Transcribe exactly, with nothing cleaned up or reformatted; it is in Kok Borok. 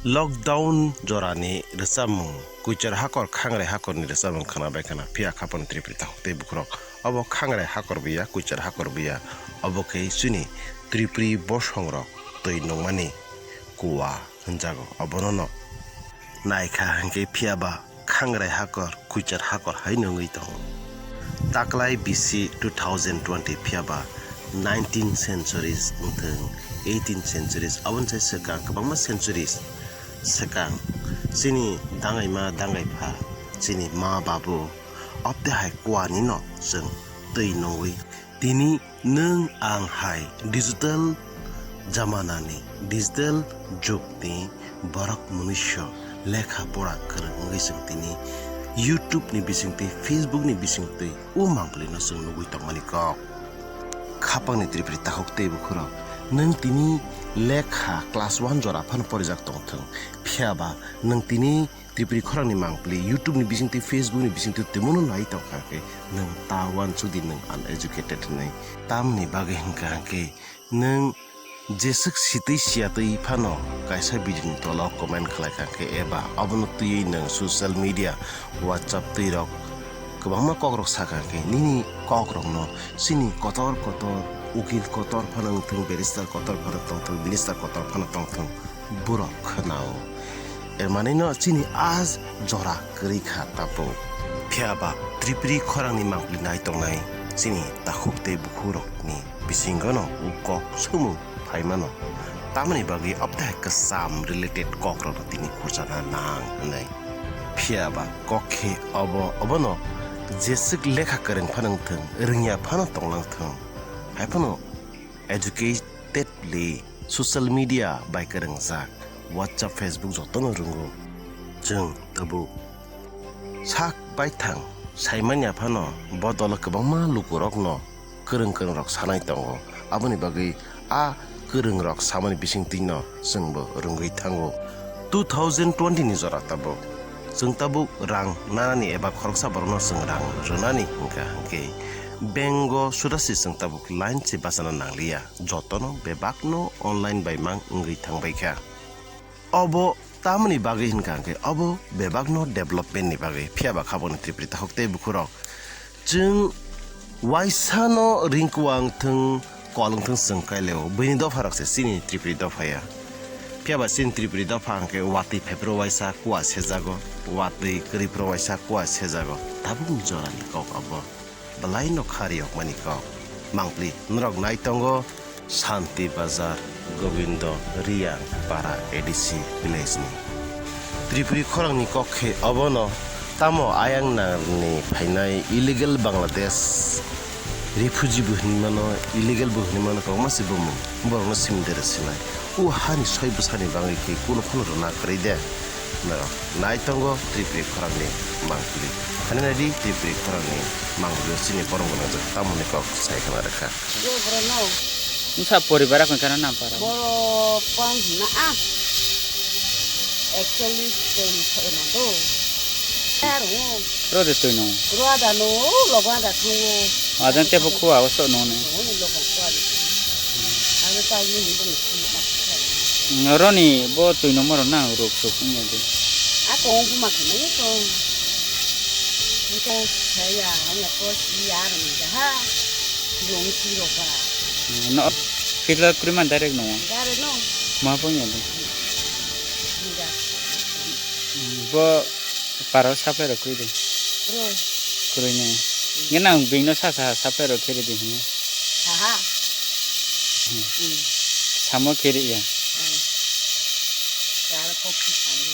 Lockdown jorani rwchapmung, Kuichar Hakor Khangrai Hakorni rwchapmung khwnabai khwna, phiya khapang Tripuri takhuk tei bukhurok. Obo Khangrai Hakor buya, Kuichar Hakor buya, obo khe chini Tripuri bosongrok twi nungmani kuwa hwnjago. Obono no naikha hwnkhe phiya ba Khangrai Hakor, Kuichar Hakor hai nungwi tongo. Taklai bisi two thousand twenty phiya ba nineteen centuries wngthung, eighteen centuries, aboni sai swkang kwbangma centuries swkang chini dangaima dangaipha, chini ma babu, obte hai kuani no chwng twi nungwi. Tini nwng ang hai digital jamanani, digital jugni borok munuiso lekha pora kwrwng wngwi chwng tini YouTube ni bisingtwi, Facebook ni bisingtwi o mangpili no chwng nugwi tongmani kok. Khapangni Tripuri takhuk tei bukhurok, nwng tini lekha class one jora phano porijak tongthwng, phiya ba nwng tini Tripuri khorangni mangpili YouTube ni bisingtwi, Facebook ni bisingtwi tongmano nai tongkha khe nwng ta uansuk di nwng uneducated hinwi. Tamni bagwi hwnkha hwnkhe nwng jeswk sitwi siyatwi phano kaisa video ni tola o comment khlai kha khe eba abono twiwi nwng social media, WhatsApp twi rok kwbangma kok rok sakha khe nini kok rokno chini kotor kotor ukil kotor phano wngthwng, barrister kotor phano tongthwng, minister kotor phano tongthwng, borok khwnao. Er manwi no chini a jora kwrwi kha tabuk. Phiya ba Tripuri khorangni mangpili nai tongnai chini takhuk tei bukhurokni bisingo no o kok swngmung phai mano. Tamoni bagwi obte hai kwcham related kok rokno tini khurchana nang hwnwi. Phiya ba kok khe obo, obono jeswk lekha kwrwng phano wngthwng, rwngya phano tonglang thwng, hai phano educatedly social media bai kwrwngjak, WhatsApp, Facebook jotono rwngo. Chwng tabuk sak baithang saimanya phano bo dolo kwbangma lukurokno kwrwng kwrwng rok sanai tongo. Aboni bagwi a kwrwng rok samani bisingtwino chwngbo rwngwi thango. Two thousand twenty ni jora tabuk chwng tabuk rang nanani eba khoroksa borokno chwng rang rwnani hwnkha hwnkhe bank o sudasi chwng tabuk line se bachana nangliya, jotono bebakno online bai mang wngwi thangbaikha. Obo tamoni bagwi hwnkha hwnkhe obo bebakno development ni bagwi, phiya ba khaboni Tripuri takhuk tei bukhurok chwng waisa no ringkuang thwng, kolong thwng chwng kaileo, buini dopha rok se chini Tripuri dopha ya. Phiya ba chini Tripuri dopha hwnkhe watwi phaiphuru waisa kua sejago, watwi kwrwi phuru waisa kua sejago, tabukni jorani kok obo. Belai no kha riyokmani kok. Mangpli norok nai tongo Shanti Bazar, Gobindo Riyang Para A D C village ni. Tripuri khorang ni kok khe obo no, tamo ayang nang ni phainai illegal Bangladesh refugee bo hinwi mano, illegal bo hinwi mano, kwbangma se bumung borok no simi de rw sinai. O hani soi bwsani bagwi khe kunu phano rwna kwrwi de. Norok nai tongo Tripuri khorang ni mangpili. Thani nai di Tripuri khorang ni mangpili o chini borok gwnang jak tamo ni kok sai khna rwkha. Yo bro no. Wngkha poribar rok wngkha na nampara. Borok pang hina a. Actually, twi thai na do. Aro. Ro de twi no. Ro ada no, logo ada thango. Ada te bo khuwa o so no ne. Thango ni logo khuwa de. Ano tai ni ni bani khuwa ma khuwa. Roni bo twi no moro nang ruk suk nya de. A ko bu ma khna to. Ko saya, anya ko si ya ro ni ha. Long si ro ba. No, kila kriman direct no. Direct no. Ma bo nya de. Ni da. Bo paro supply rok kwrwi de. Kwrwi. Kwrwi ne. Nge nang bini no sa sa supply rok khe ridi hino. Saha. Hmm. Hmm. Samo khe ri ya. Hmm. Yar kok si samo.